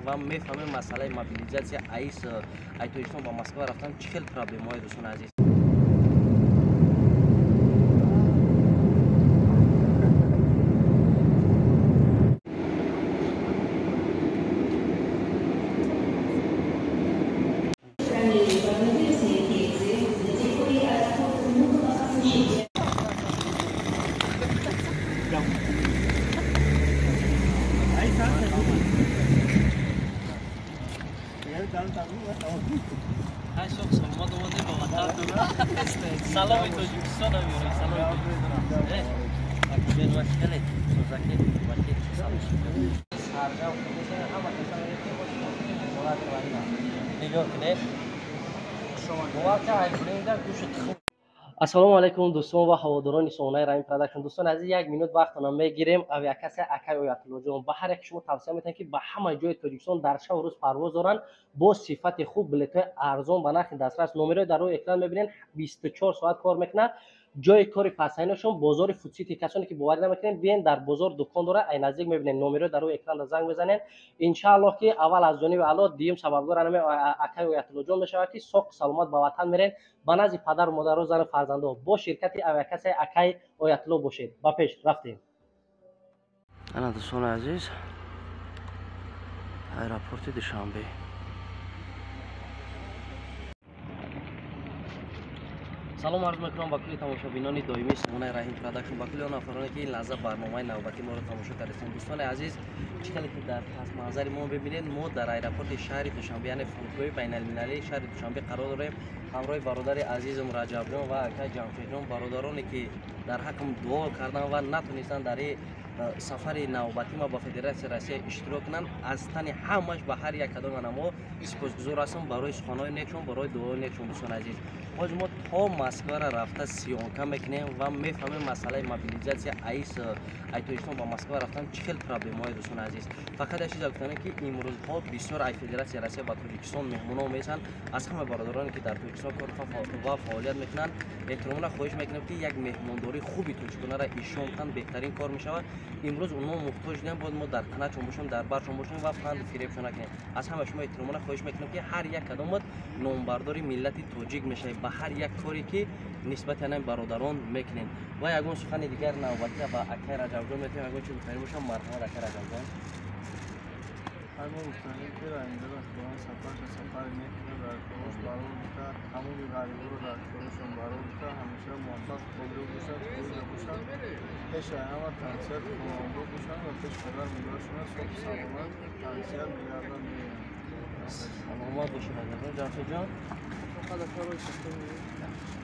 ва мефаҳмем масъалаи мобилизатсия аис ай Тоҷикистон ба Москва рафтан чӣ хел проблемаҳое, дӯстони азиз. Саломи Тоҷикистон меорем, саломи Тоҷикистон. Ассалому алайкум дӯстон ва ҳаводорони сомонаи Раҳим Продакшн. Дӯстони азиз, як минут вақтона мегирем. Авиакасса акай Оятуллоҷон ба ҳар яке шумо тавсия метиҳам, ки ба ҳама ҷои Тоҷикистон дар шабу рӯз парвоз доранд бо сифати хуб, билетҳои арзон ба нархи дастрас. Номерҳои дар рӯи экран мебинед, 24 соат кор мекунад. Ҷои кори пасайнашон бозори Фудсити. Касоне ки боварӣ намекунед, биен дар бозор дукон дора, ай наздик мебинед. Номерҳои дар рӯи экран занг мезанед. Иншааллоҳ ки аввал аз ҷониби Аллоҳ, дуюм сабабгор анаме акай Оятуллоҷон мешавад, ки соқ саломат ба ватан мерен, ба назди падару модару зану фарзандо. Бо ширкати авиакассаи акай Оятулло бошед. Ба пеш рафтем. Ана дӯстони азиз, аэропорти Душанбе. Салом арз мекунам ба кулли тамошобинони доимии сомонаи Раҳим Продакшн, ба кулли он нафароне ки ин лаҳза барномаи навбатии моро тамошо кардастед. Дӯстони азиз, чӣ хеле ки дар пасманзари мо бибинед, мо дар аэропорти шаҳри Душанбе, яъне фурудгоҳи байналмилалии шаҳри Душанбе қарор дорем, ҳамроҳи бародари азизам Раҷабҷон ва акай Ҷамшедҷон, бародароне ки дар ҳаққам дуо кардан ва натонистанд дар ин сафари навбатӣ ма ба Федератсияи Россия иштирок кунанд. Аз тани ҳамаш ба ҳар як кадоми мо сипосгузор ҳастам барои суханҳои некшон, барои дуои некшон. Дӯстони азиз, ҳозир мо то Москвара рафта съёмка мекунем ва мефаҳмем масъалаи мобилизатсия аис ай Тоҷикистон ба Москва рафтан чӣ хел проблемаҳое, дӯстони азиз. Фақат як чиза гуфтанем, ки имрӯзҳо бисёр ай Федератсияи Россия ба Тоҷикистон меҳмонҳо месанд. Аз ҳама бародароне ки дар Тоҷикистон кор ва фаъолият мекунанд, эҳтиромона хоҳиш мекунем, ки як меҳмондории хуби тоҷиконаро ишон кунанд, беҳтарин кор мешавад. Имрӯз онҳо муҳтоҷ дидем, бояд мо дар қаначон бошем, дар баршон бошем ва панду фиребшон накунем. Аз ҳама шумо эҳтиромона хоҳиш мекунем, ки ҳар як кадомат номбардори миллати тоҷик мешавед ба ҳар як коре ки нисбати ҳамин бародарон мекунед. Ва ягон сухани дигар навбатия ба акай Раҷабҷон метавонем, ягон чиз гуфтанӣ бошам, марҳамат акай Раҷабҷон. Ҳама гуфтанӣ ки Раҳимҷон Худованд сафарша сафари мекунад, дар кораш барор бикунад, тамоми ғариборо дар корашон барор бикунад, ҳамеша муваффақ комёб бошад, хурда бошад, пеши ҳама тансиҳат худовандо бошанд ва пеш падар модарашона соҳу саломат тансиҳат мегарданд. Саломат бошед Раҷабҷон. Ҷамшедҷон,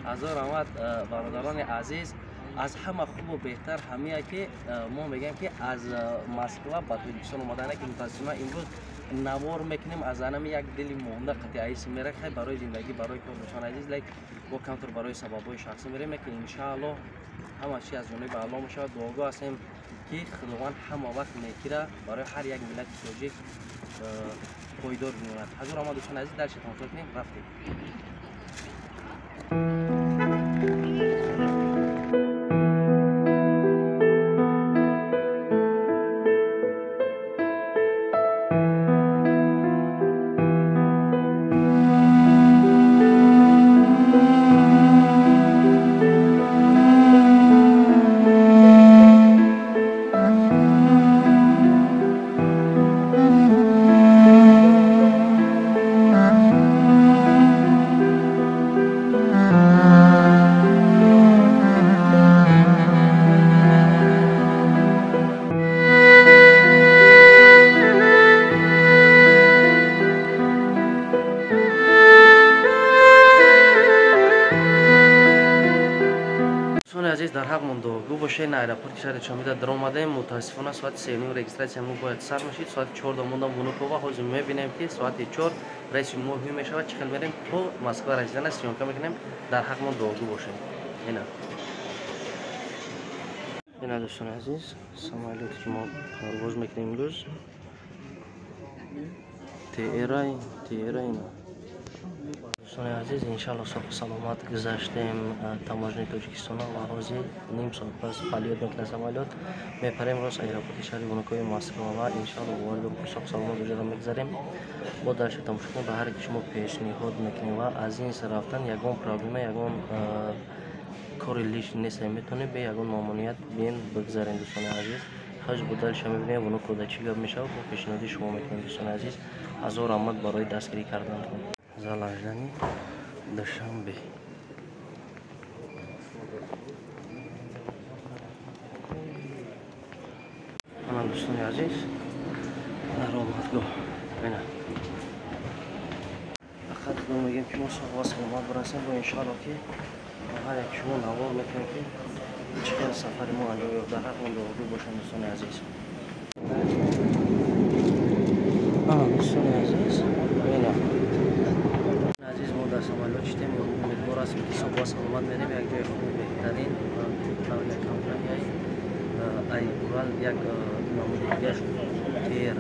ҳазор раҳмат. Бародарони азиз, аз ҳама хубу беҳтар ҳамия ки мо мегӯем, ки аз Москва ба Тоҷикистон омадане, ки мутаассифона имрӯз навор мекунем аз анами як дили монда қатъи аис мера, хай барои зиндагӣ, барои кор, дӯстони азиз, лек бо камтар барои сабабҳои шахсӣ мерем, ки иншааллоҳ ҳама чи аз ҷониби Аллоҳ мешавад. Дуогӯ ҳастем, ки Худованд ҳама вақт некира барои ҳар як миллати тоҷик пойдор бимонад. Ҳазор раҳмат, дӯстони азиз, дарше тамошо кунем, рафтем. Азиз, дар ҳақ мондо гу бошед, на аэропорти шаҳри Душанбеда даромадем. Мутаассифона соати 3:30 регистратсия мо бояд сар мешид, соати 4 да мондам Внукова. Ҳозир мебинем, ки соати 4 рейси мо ҳуй мешавад, чӣ хел мерем то Москва расидана съёмка мекунем. Дар ҳақ мон дуогӯ бошед. Ина ина дӯстони азиз, самолёте ки мо парвоз мекунем имрӯз, ТР ТР. Ина. Дӯстони азиз, иншалло соҳу саломат гузаштем таможни Тоҷикистона ва ҳозир ним соат пас полёт мекунад самолёт. Мепарем рост аэропорти шаҳри Внукови Москва ва иншалло ворид соҳу саломат уҷаро мегзарем. Бо дальше тамошо кунем, ба ҳар яки шумо пешниҳод мекунем ва аз ин рафтан ягон проблема, ягон кори лиш нест, метавонем бе ягон мамоният биен бигзарем. Дӯстони азиз, ҳаҷ бо дальше мебинем Внуково да чӣ гап мешавад, бо пешниҳоди шумо мекунем. Дӯстони азиз, ҳазор раҳмат барои дастгирӣ карданатон. Зал ожидания Душанбе. Ана дӯстони азиз, даромадгоҳ бина. Фақат худо мегӯем, ки мо соҳ ва саломат бирасем ва иншоалло ки ба ҳар як шумо навор мекунем, ки чӣ хел сафари мо анҷом ёфт. Дар ҳар он дуогӯ бошанд, дӯстони азиз. Ана дӯстони азиз, бина азиз, мо дар самолёт шидем. Умедвор ҳастем, ки соҳ ва саломат мерем як ҷои хуби беҳтарин. Як компанияи ай Урал, як намуди дигаш тер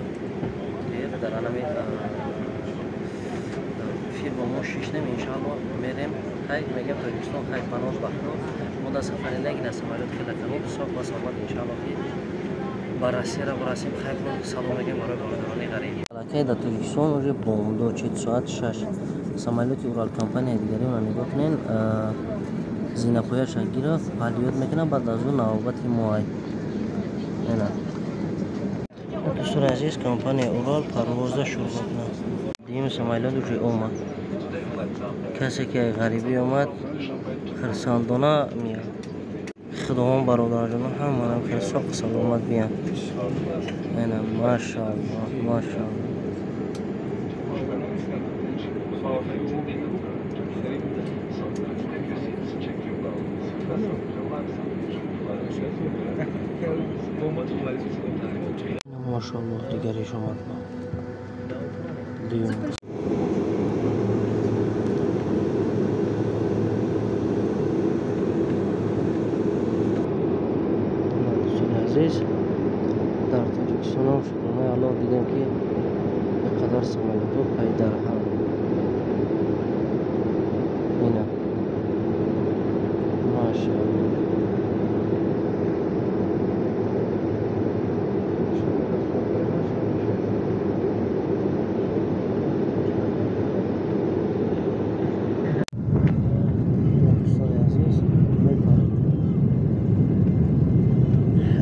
тер дар анами фирма мо шиштем. Иншоалло мерем. Хай мегем, Тоҷикистон хай, паноҳ ба Худо. Мо дар сафари нагин, аз самолёт хеле калон. Соҳ ва саломат иншоалло ки ба Россияра бирасем. Хайр, салом мегем барои бародарони ғариб. Аллакай дар Тоҷикистон уже бомдод чед, соат 6. Самолёти Урал компания дигариро нигоҳ кунен, зинапояша гирифт, полёт мекунад, баъд аз ӯ навбати мо ай. Ена дӯстони азиз, компания Урал парвозда шурӯъ мекунад. Дуюми самолёт уже омад. Касе ки ғарибӣ омад, хирсандона меяд. Худованд бародарҷоно ҳамаам хеле соҳу саломат биям. Ена машааллоҳ, машааллоҳ. Машааллоҳ, дигариш омад. Дуюм. Дӯстони азиз, дар Тоҷикистонам шукронаи Аллоҳ дидем, ки ин қадар самолётҳо пай дар ҳам. Ина машааллоҳ. Дӯстони азиз, мепарем.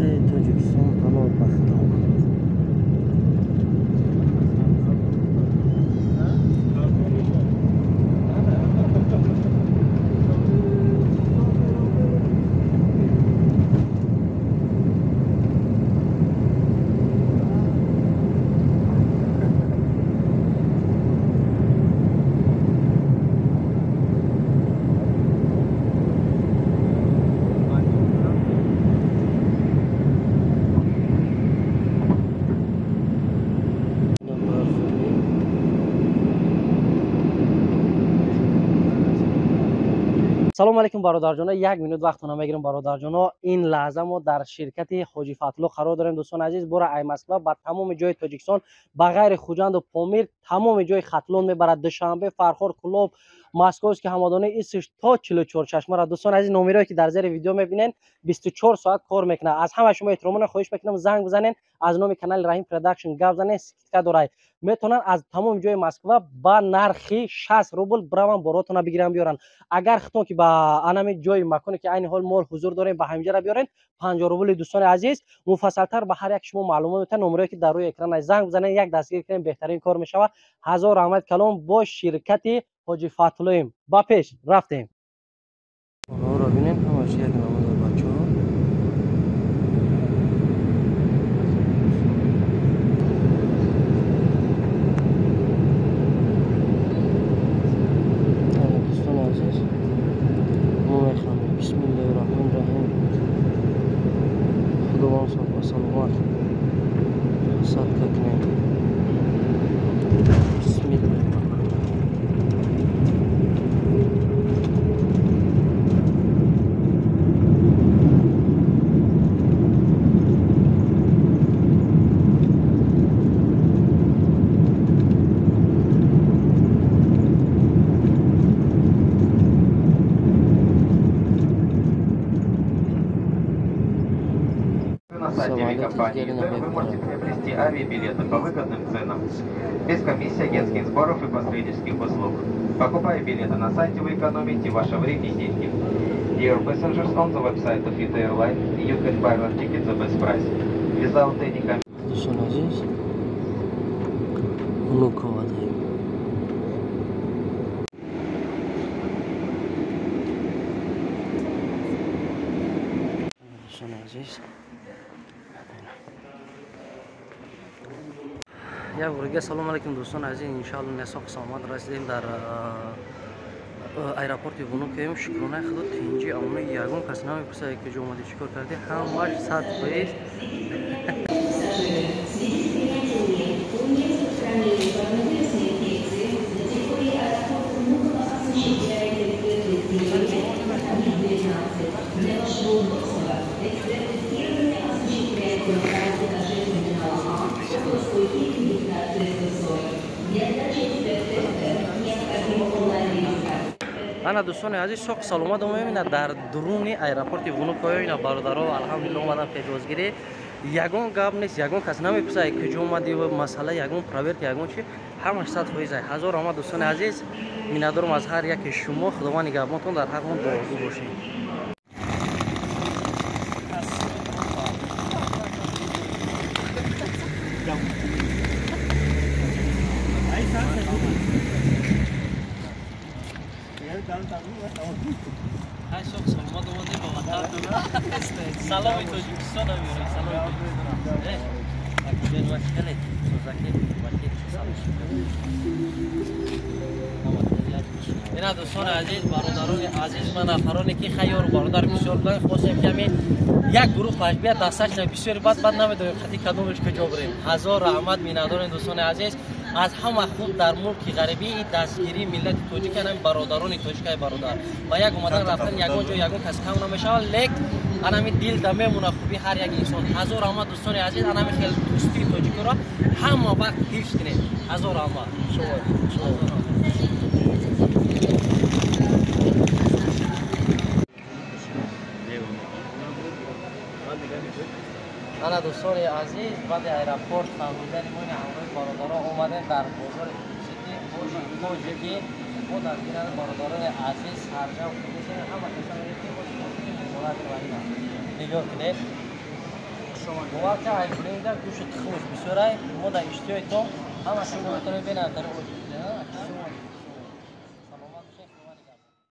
Эй Тоҷикистон, паноҳ ба Худо. Салом алейкум, бародарҷоно. Як минут вақтона мегирам, бародарҷоно. Ин лаҳза мо дар ширкати Ҳоҷи Фатло қарор дорем, дӯстони азиз. Бора ай Москва ба тамоми ҷои Тоҷикистон, ба ғайри Хуҷанду Помир, тамоми ҷои Хатлон мебарад. Душанбе, Фархор, Кӯлоб, Московский, Ҳамадонӣ, Исиш то 44 чашмара. Дӯстони азиз, номерое ки дар зери видео мебинен, 24 соат кор мекунад. Аз ҳама шумо эҳтиромона хоҳиш мекунам, занг бизанен, аз номи канали Раҳим Продакшн гап занен, скидка дорад. Метавонанд аз тамоми ҷои Москва ба нархи 60 рубл бираванд, боротона бигиранд, биёранд. Агар хитон ки ба анами ҷои маконе ки айни ҳол мо ҳузур дорем, ба ҳаминҷара биёрен, 50 рубли. Дӯстони азиз, муфассалтар ба ҳар як шумо маълумот метавон. Номерое ки дар рӯи экран аст, занг бизанед, як дастгир кунем, беҳтарин кор мешавад. Ҳазор раҳмат калом. Бо ширкати Ҳоҷи Фатлоим ба пеш рафтем. Онҳоро бинем, ҳамаш як намуд, бачаҳо. Дӯстони азиз, мо мехоҳем, бисмиллоҳи раҳмони раҳим, Худованд соҳ ва саломат садқа кунем. Бисмиллоҳи раҳмони раҳим. компании «Ютэйр» вы можете приобрести авиабилеты по выгодным ценам, без комиссии, агентских сборов и посреднических услуг. Покупая билеты на сайте, вы экономите ваше время и деньги. Dear passengers, on the website of UT Airline, you can buy your tickets at the best price, without any commission. Дӯстони азиз, Внуково даем. Дӯстони азиз, як бор салом алейкум, дӯстони азиз. Иншаалло несоқ саломат расидем дар аэропорти Внуково. Шукронаи худо, тинҷи амони, ягон кас намепурсад, куҷо омадӣ, чӣ кор кардӣ, ҳамаш 100%. Пассажиры, в связи с принятием мер по нераспространению коронавирусной инфекции на территории аэропорта Внуково осуществляется экспресс-тестирование на COVID-19. Для вашего удобства экспресс-тестирование осуществляется на втором этаже терминала А около стойки регистрации 140. Для сдачи экспресс-теста необходима онлайн-регистрация. Ана, дӯстони азиз, соқ саломат омаем ина дар дуруни аэропорти Внуково. Ина бародаро, алҳамдулилла, омадан пешвозгирӣ, ягон гап нест, ягон кас намепурсад, куҷо омадӣ, масъала, ягон проверка, ягон чи, ҳамаш 100%. Ҳазор омад, дӯстони азиз, миннатдорам аз ҳар яке шумо. Худованд нигаҳбонтон, дар ҳаққмон дуогӯ бошед. Саломи Тоҷикистон меорем, саломи. Тоҷикистон. Ина, дӯстони азиз, бародарони азиз, ман нафароне ки хайёру бародар бисёр буданд, хостем ки ҳамин як гурӯҳ пашбия дасташ бисёри, баъд намедонем хати кадомаш куҷо бирем. Ҳазор раҳмат, миннатдорем, дӯстони азиз. Аз ҳама хуб дар мулки ғарибӣ дастгирии миллати тоҷик, ҳамин бародарони тоҷикай бародар ва як омадан рафтан, ягон ҷо ягон кас кам намешавад, лек анами дил да мемона хуби ҳар як инсон. Ҳазор раҳмат, дӯстони азиз, анами хел дӯстии тоҷикиро ҳама вақт ҳифз кунед. Ҳазор раҳмат. Ана, дӯстони азиз, баъди аэропорт фаҳмидани мо ин ҳамроҳи бародарон омадем дар бозори Сити тоҷикӣ. Мо дастгирани бародарони азиз сарҷам шудем, ҳама каса мегӯяд, ки нигоҳ кунед, бовар ка, айбуринда гӯшти тухмаш бисёрай. Мо дар иштиҳои то ҳама шумо метавонед бинанд.